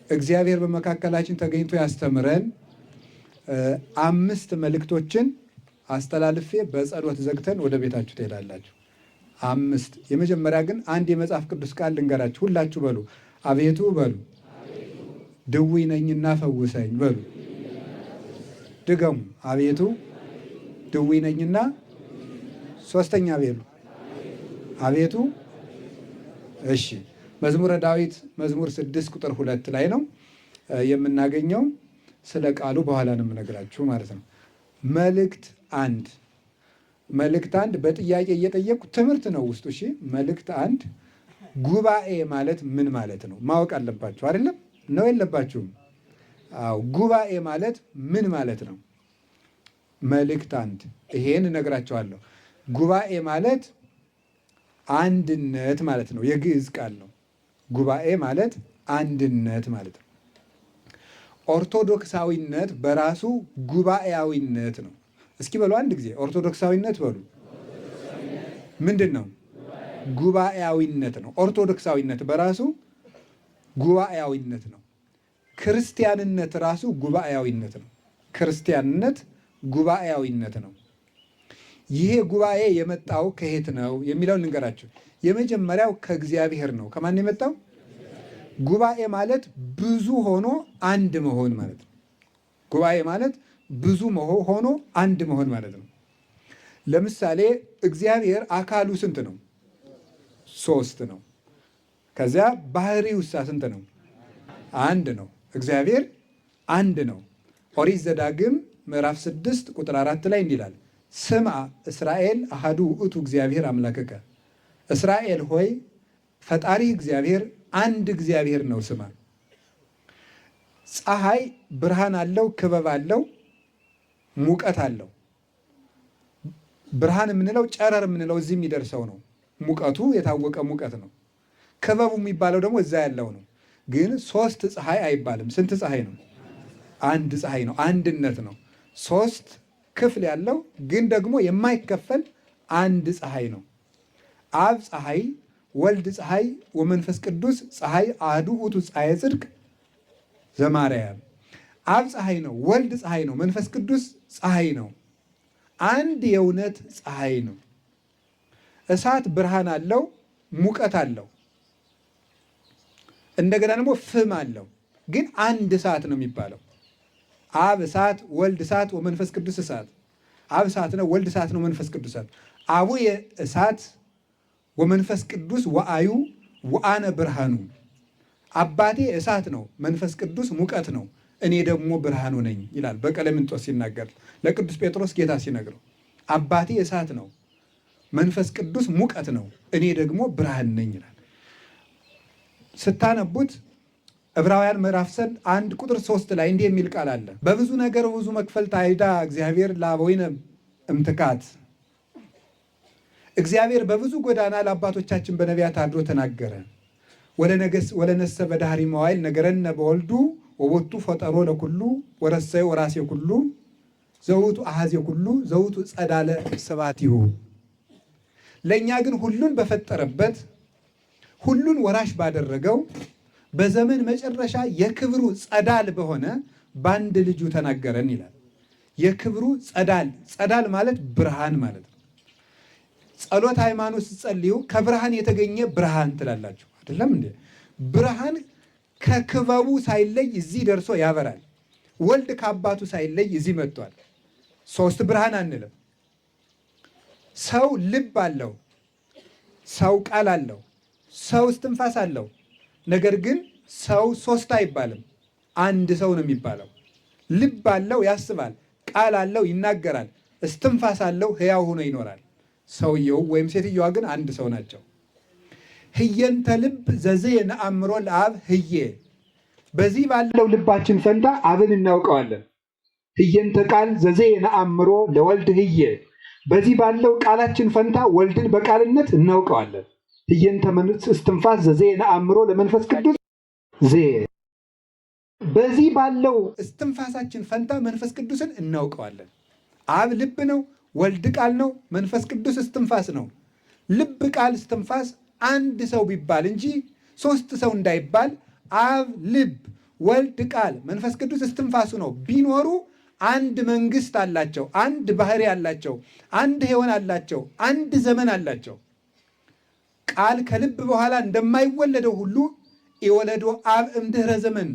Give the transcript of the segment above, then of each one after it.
እግዚአብሔር በመካከላችን ተገኝቶ ያስተምረን። 5 መልእክቶችን አስተላልፌ በጸሎት ዘግተን ወደ ቤታችሁ ትሄዳላችሁ። 5። የመጀመሪያ ግን አንድ የመጽሐፍ ቅዱስ ቃል ልንገራችሁ። ሁላችሁ በሉ፣ አቤቱ በሉ፣ ድውይ ነኝና ፈውሰኝ በሉ። ድገሙ፣ አቤቱ ድውይ ነኝና፣ ሶስተኛ በሉ፣ አቤቱ። እሺ፣ መዝሙረ ዳዊት መዝሙር 6 ቁጥር 2 ላይ ነው የምናገኘው። ስለ ቃሉ በኋላ ነው የምነግራችሁ ማለት ነው። መልእክት 1፣ መልእክት 1 በጥያቄ እየጠየቅኩ ትምህርት ነው ውስጡ። እሺ፣ መልእክት 1፣ ጉባኤ ማለት ምን ማለት ነው? ማወቅ አለባችሁ አይደለም? ነው የለባችሁም? አዎ፣ ጉባኤ ማለት ምን ማለት ነው? መልእክት 1 ይሄን እነግራችኋለሁ። ጉባኤ ማለት አንድነት ማለት ነው። የግዕዝ ቃል ነው። ጉባኤ ማለት አንድነት ማለት ነው። ኦርቶዶክሳዊነት በራሱ ጉባኤያዊነት ነው። እስኪ በሉ አንድ ጊዜ ኦርቶዶክሳዊነት በሉ። ምንድን ነው? ጉባኤያዊነት ነው። ኦርቶዶክሳዊነት በራሱ ጉባኤያዊነት ነው። ክርስቲያንነት ራሱ ጉባኤያዊነት ነው። ክርስቲያንነት ጉባኤያዊነት ነው። ይሄ ጉባኤ የመጣው ከየት ነው የሚለውን ልንገራችሁ። የመጀመሪያው ከእግዚአብሔር ነው። ከማን የመጣው? ጉባኤ ማለት ብዙ ሆኖ አንድ መሆን ማለት ነው። ጉባኤ ማለት ብዙ ሆኖ አንድ መሆን ማለት ነው። ለምሳሌ እግዚአብሔር አካሉ ስንት ነው? 3 ነው። ከዚያ ባህሪው ስንት ነው? 1 ነው። እግዚአብሔር 1 ነው። ኦሪት ዘዳግም ምዕራፍ 6 ቁጥር 4 ላይ እንዲህ ይላል፣ ስምዐ እስራኤል አሐዱ ውእቱ እግዚአብሔር አምላክከ። እስራኤል ሆይ ፈጣሪ እግዚአብሔር አንድ እግዚአብሔር ነው። ስማ። ፀሐይ ብርሃን አለው፣ ክበብ አለው፣ ሙቀት አለው። ብርሃን የምንለው ጨረር የምንለው እዚህ የሚደርሰው ነው። ሙቀቱ የታወቀ ሙቀት ነው። ክበቡ የሚባለው ደግሞ እዛ ያለው ነው። ግን 3 ፀሐይ አይባልም። ስንት ፀሐይ ነው? 1 ፀሐይ ነው። አንድነት ነው። 3 ክፍል ያለው ግን ደግሞ የማይከፈል አንድ ፀሐይ ነው። አብ ፀሐይ፣ ወልድ ፀሐይ፣ ወመንፈስ ቅዱስ ፀሐይ፣ አሐዱ ውእቱ ፀሐየ ጽድቅ ዘማርያም። አብ ፀሐይ ነው፣ ወልድ ፀሐይ ነው፣ መንፈስ ቅዱስ ፀሐይ ነው። አንድ የእውነት ፀሐይ ነው። እሳት ብርሃን አለው፣ ሙቀት አለው፣ እንደገና ደግሞ ፍም አለው። ግን አንድ እሳት ነው የሚባለው። አብ እሳት፣ ወልድ እሳት፣ ወመንፈስ ቅዱስ እሳት። አብ እሳት ነው፣ ወልድ እሳት ነው፣ መንፈስ ቅዱስ እሳት። አቡየ እሳት ወመንፈስ ቅዱስ ወአዩ ወአነ ብርሃኑ። አባቴ እሳት ነው፣ መንፈስ ቅዱስ ሙቀት ነው፣ እኔ ደግሞ ብርሃኑ ነኝ ይላል በቀሌምንጦስ ሲናገር ለቅዱስ ጴጥሮስ ጌታ ሲነግረው፣ አባቴ እሳት ነው፣ መንፈስ ቅዱስ ሙቀት ነው፣ እኔ ደግሞ ብርሃን ነኝ ይላል። ስታነቡት ዕብራውያን ምዕራፍ 1 ቁጥር 3 ላይ እንዲህ የሚል ቃል አለ። በብዙ ነገር ብዙ መክፈልት አይዳ እግዚአብሔር ለአበዊነ እምትካት። እግዚአብሔር በብዙ ጎዳና ለአባቶቻችን በነቢያት አድሮ ተናገረ። ወለነሰ በዳህሪ መዋዕል ነገረነ በወልዱ ወቦቱ ፈጠሮ ለኩሉ ወረሰዮ ወራሴ ኩሉ ዘውቱ አሐዜ ኩሉ ዘውቱ ጸዳለ ስብሐቲሁ። ለእኛ ግን ሁሉን በፈጠረበት ሁሉን ወራሽ ባደረገው በዘመን መጨረሻ የክብሩ ጸዳል በሆነ በአንድ ልጁ ተናገረን ይላል። የክብሩ ጸዳል፣ ጸዳል ማለት ብርሃን ማለት ነው። ጸሎት ሃይማኖት ስትጸልዩ ከብርሃን የተገኘ ብርሃን ትላላችሁ አይደለም እንዴ? ብርሃን ከክበቡ ሳይለይ እዚህ ደርሶ ያበራል። ወልድ ከአባቱ ሳይለይ እዚህ መጥቷል። 3 ብርሃን አንልም። ሰው ልብ አለው፣ ሰው ቃል አለው፣ ሰው እስትንፋስ አለው። ነገር ግን ሰው 3 አይባልም፣ አንድ ሰው ነው የሚባለው። ልብ አለው ያስባል፣ ቃል አለው ይናገራል፣ እስትንፋስ አለው ሕያው ሆኖ ይኖራል። ሰውየው ወይም ሴትየዋ ግን አንድ ሰው ናቸው። ህየንተ ልብ ዘዘየ ነአምሮ ለአብ ህየ። በዚህ ባለው ልባችን ፈንታ አብን እናውቀዋለን። ህየንተ ቃል ዘዘየ ነአምሮ ለወልድ ህየ። በዚህ ባለው ቃላችን ፈንታ ወልድን በቃልነት እናውቀዋለን። ህየንተ እስትንፋስ ዘዘየ ነአምሮ ለመንፈስ ቅዱስ ዘየ። በዚህ ባለው እስትንፋሳችን ፈንታ መንፈስ ቅዱስን እናውቀዋለን። አብ ልብ ነው፣ ወልድ ቃል ነው፣ መንፈስ ቅዱስ እስትንፋስ ነው። ልብ፣ ቃል፣ እስትንፋስ አንድ ሰው ቢባል እንጂ 3 ሰው እንዳይባል አብ ልብ፣ ወልድ ቃል፣ መንፈስ ቅዱስ እስትንፋሱ ነው። ቢኖሩ አንድ መንግስት አላቸው፣ አንድ ባህሪ አላቸው፣ አንድ ሕይወን አላቸው፣ አንድ ዘመን አላቸው። ቃል ከልብ በኋላ እንደማይወለደው ሁሉ የወለዶ አብ እምድኅረ ዘመን፣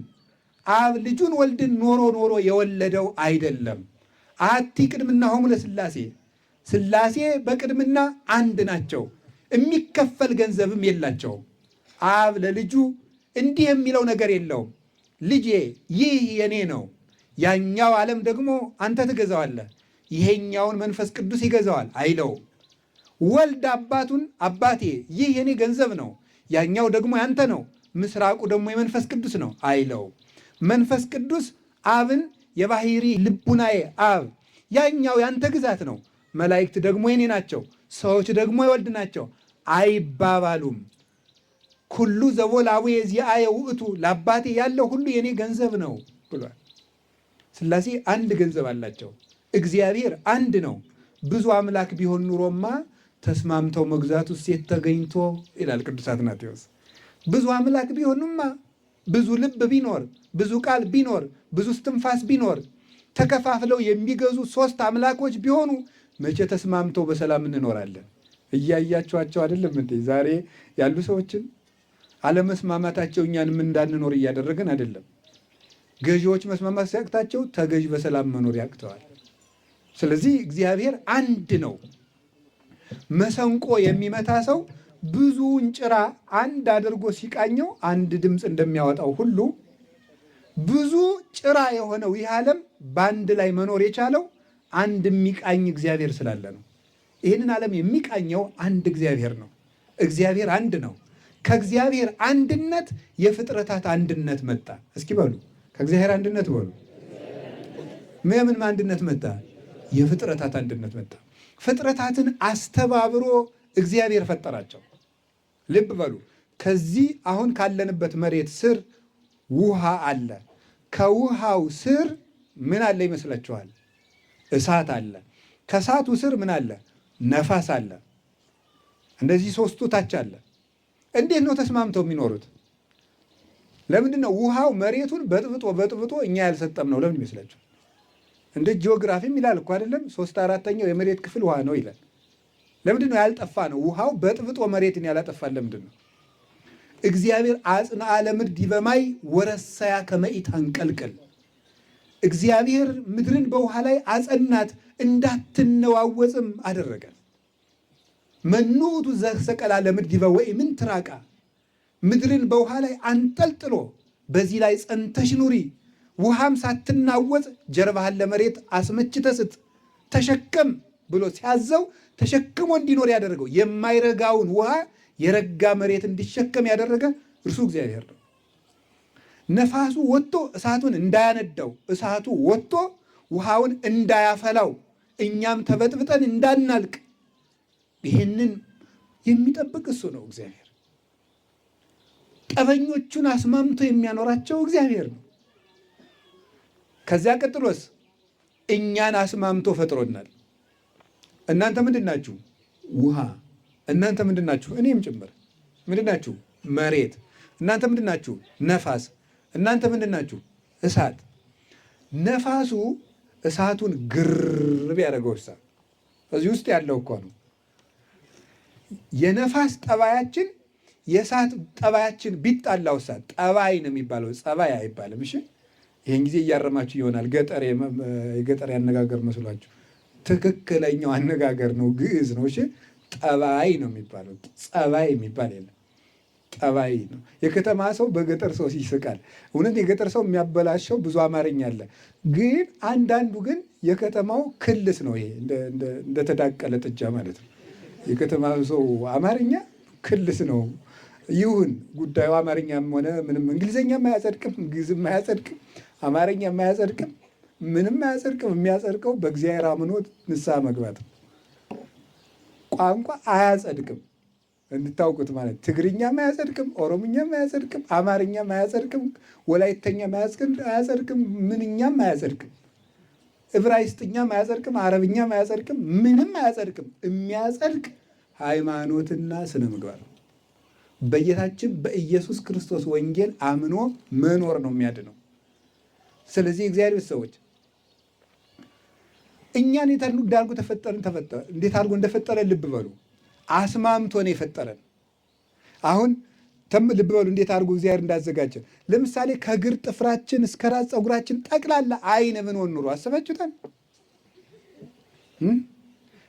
አብ ልጁን ወልድን ኖሮ ኖሮ የወለደው አይደለም። አቲ ቅድምናሆሙ ለሥላሴ፣ ሥላሴ በቅድምና አንድ ናቸው፣ የሚከፈል ገንዘብም የላቸውም። አብ ለልጁ እንዲህ የሚለው ነገር የለውም። ልጄ ይህ የኔ ነው፣ ያኛው ዓለም ደግሞ አንተ ትገዛዋለህ፣ ይሄኛውን መንፈስ ቅዱስ ይገዛዋል አይለውም። ወልድ አባቱን አባቴ ይህ የኔ ገንዘብ ነው፣ ያኛው ደግሞ ያንተ ነው፣ ምስራቁ ደግሞ የመንፈስ ቅዱስ ነው አይለውም። መንፈስ ቅዱስ አብን የባህሪ ልቡናዬ አብ ያኛው ያንተ ግዛት ነው፣ መላእክት ደግሞ የኔ ናቸው፣ ሰዎች ደግሞ የወልድ ናቸው አይባባሉም። ኩሉ ዘቦ ለአቡየ ዚአየ ውእቱ፣ ለአባቴ ያለው ሁሉ የኔ ገንዘብ ነው ብሏል። ሥላሴ አንድ ገንዘብ አላቸው። እግዚአብሔር አንድ ነው። ብዙ አምላክ ቢሆን ኑሮማ ተስማምተው መግዛቱ ሴት ተገኝቶ ይላል ቅዱስ አትናቴዎስ። ብዙ አምላክ ቢሆንማ ብዙ ልብ ቢኖር፣ ብዙ ቃል ቢኖር፣ ብዙ እስትንፋስ ቢኖር፣ ተከፋፍለው የሚገዙ ሶስት አምላኮች ቢሆኑ መቼ ተስማምተው በሰላም እንኖራለን? እያያችኋቸው አይደለም እንዴ? ዛሬ ያሉ ሰዎችን አለመስማማታቸው እኛንም እንዳንኖር እያደረገን አይደለም። ገዢዎች መስማማት ሲያቅታቸው ተገዥ በሰላም መኖር ያቅተዋል። ስለዚህ እግዚአብሔር አንድ ነው። መሰንቆ የሚመታ ሰው ብዙውን ጭራ አንድ አድርጎ ሲቃኘው አንድ ድምፅ እንደሚያወጣው ሁሉ ብዙ ጭራ የሆነው ይህ ዓለም በአንድ ላይ መኖር የቻለው አንድ የሚቃኝ እግዚአብሔር ስላለ ነው። ይህንን ዓለም የሚቃኘው አንድ እግዚአብሔር ነው። እግዚአብሔር አንድ ነው። ከእግዚአብሔር አንድነት የፍጥረታት አንድነት መጣ። እስኪ በሉ ከእግዚአብሔር አንድነት በሉ። ምን አንድነት መጣ? የፍጥረታት አንድነት መጣ። ፍጥረታትን አስተባብሮ እግዚአብሔር ፈጠራቸው። ልብ በሉ። ከዚህ አሁን ካለንበት መሬት ስር ውሃ አለ። ከውሃው ስር ምን አለ ይመስላችኋል? እሳት አለ። ከእሳቱ ስር ምን አለ? ነፋስ አለ። እንደዚህ ሶስቱ ታች አለ። እንዴት ነው ተስማምተው የሚኖሩት? ለምንድን ነው ውሃው መሬቱን በጥብጦ በጥብጦ እኛ ያልሰጠም ነው? ለምን ይመስላችኋል? እንደ ጂኦግራፊም ይላል እኮ አይደለም፣ 3/4ኛው የመሬት ክፍል ውሃ ነው ይላል። ለምንድን ነው ያልጠፋ ነው? ውሃው በጥብጦ መሬትን ያላጠፋ ለምንድን ነው? እግዚአብሔር አጽንዓ ለምድር ዲበ ማይ ወረሰያ ከመ ኢታንቀልቅል። እግዚአብሔር ምድርን በውሃ ላይ አጸናት እንዳትነዋወጽም አደረገ። መኑ ውእቱ ዘሰቀላ ለምድር ዲበ ወኢምንት ራቃ። ምድርን በውሃ ላይ አንጠልጥሎ በዚህ ላይ ጸንተሽ ኑሪ፣ ውሃም ሳትናወጽ ጀርባህን ለመሬት አስመችተህ ስጥ፣ ተሸከም ብሎ ሲያዘው ተሸክሞ እንዲኖር ያደረገው የማይረጋውን ውሃ የረጋ መሬት እንዲሸከም ያደረገ እርሱ እግዚአብሔር ነው። ነፋሱ ወጥቶ እሳቱን እንዳያነዳው፣ እሳቱ ወጥቶ ውሃውን እንዳያፈላው፣ እኛም ተበጥብጠን እንዳናልቅ ይህንን የሚጠብቅ እሱ ነው እግዚአብሔር። ጠበኞቹን አስማምቶ የሚያኖራቸው እግዚአብሔር ነው። ከዚያ ቀጥሎስ እኛን አስማምቶ ፈጥሮናል። እናንተ ምንድን ናችሁ? ውሃ። እናንተ ምንድን ናችሁ? እኔም ጭምር ምንድን ናችሁ? መሬት። እናንተ ምንድን ናችሁ? ነፋስ። እናንተ ምንድን ናችሁ? እሳት። ነፋሱ እሳቱን ግር ቢያደርገው እሳ እዚህ ውስጥ ያለው እኮ ነው። የነፋስ ጠባያችን የእሳት ጠባያችን ቢጣላው እሳት ጠባይ ነው የሚባለው፣ ጸባይ አይባልም። እሺ ይህን ጊዜ እያረማችሁ ይሆናል። የገጠር ያነጋገር መስሏችሁ። ትክክለኛው አነጋገር ነው፣ ግዕዝ ነው። እሺ ጠባይ ነው የሚባለው፣ ጸባይ የሚባል የለም። ጠባይ ነው። የከተማ ሰው በገጠር ሰው ይስቃል። እውነት የገጠር ሰው የሚያበላሸው ብዙ አማርኛ አለ። ግን አንዳንዱ ግን የከተማው ክልስ ነው። ይሄ እንደተዳቀለ ጥጃ ማለት ነው። የከተማ ሰው አማርኛ ክልስ ነው። ይሁን ጉዳዩ አማርኛም ሆነ ምንም እንግሊዝኛም አያጸድቅም፣ ግዕዝም አያጸድቅም፣ አማርኛም አያጸድቅም፣ ምንም አያጸድቅም። የሚያጸድቀው በእግዚአብሔር አምኖ ንስሐ መግባት ነው። ቋንቋ አያጸድቅም እንድታውቁት ማለት ትግርኛም አያጸድቅም፣ ኦሮምኛም አያጸድቅም፣ አማርኛም አያጸድቅም፣ ወላይተኛም አያጸድቅም፣ ምንኛም አያጸድቅም፣ ዕብራይስጥኛም አያጸድቅም፣ አረብኛም አያጸድቅም፣ ምንም አያጸድቅም። የሚያጸድቅ ሃይማኖትና ስነ ምግባር ነው። በጌታችን በኢየሱስ ክርስቶስ ወንጌል አምኖ መኖር ነው የሚያድነው። ስለዚህ እግዚአብሔር ሰዎች እኛን እንዳልኩ ተፈጠርን ተፈጠረ እንዴት አድርጎ እንደፈጠረን ልብ በሉ። አስማምቶ ነው የፈጠረን። አሁን ልብ በሉ እንዴት አድርጎ እግዚአብሔር እንዳዘጋጀን። ለምሳሌ ከእግር ጥፍራችን እስከ ራስ ፀጉራችን ጠቅላላ አይን ብንሆን ኑሮ አስባችሁታል?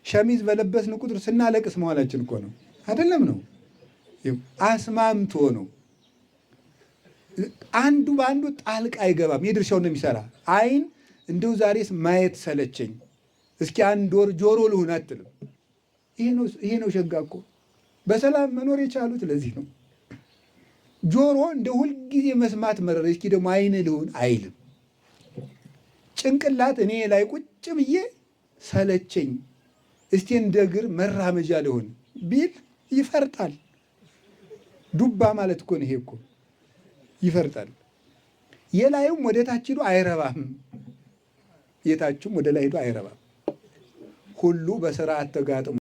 ሸሚዝ በለበስን ቁጥር ስናለቅስ መዋላችን እኮ ነው። አይደለም ነው? አስማምቶ ነው። አንዱ በአንዱ ጣልቃ አይገባም። የድርሻውን ነው የሚሰራ። አይን እንደው ዛሬስ ማየት ሰለቸኝ፣ እስኪ አንድ ወር ጆሮ ልሁን አትልም። ይሄ ነው ሸጋ እኮ በሰላም መኖር የቻሉት ለዚህ ነው። ጆሮ እንደ ሁልጊዜ መስማት መረረ፣ እስኪ ደግሞ አይን ልሁን አይልም። ጭንቅላት እኔ ላይ ቁጭ ብዬ ሰለቸኝ፣ እስቲ እንደ እግር መራመጃ ልሁን ቢል ይፈርጣል። ዱባ ማለት እኮ ነው ይሄ እኮ ይፈርጣል። የላዩም ወደ ታች ሂዶ አይረባም፣ የታችም ወደ ላይ ሂዶ አይረባም። ሁሉ በስርዓት ተጋጥሞ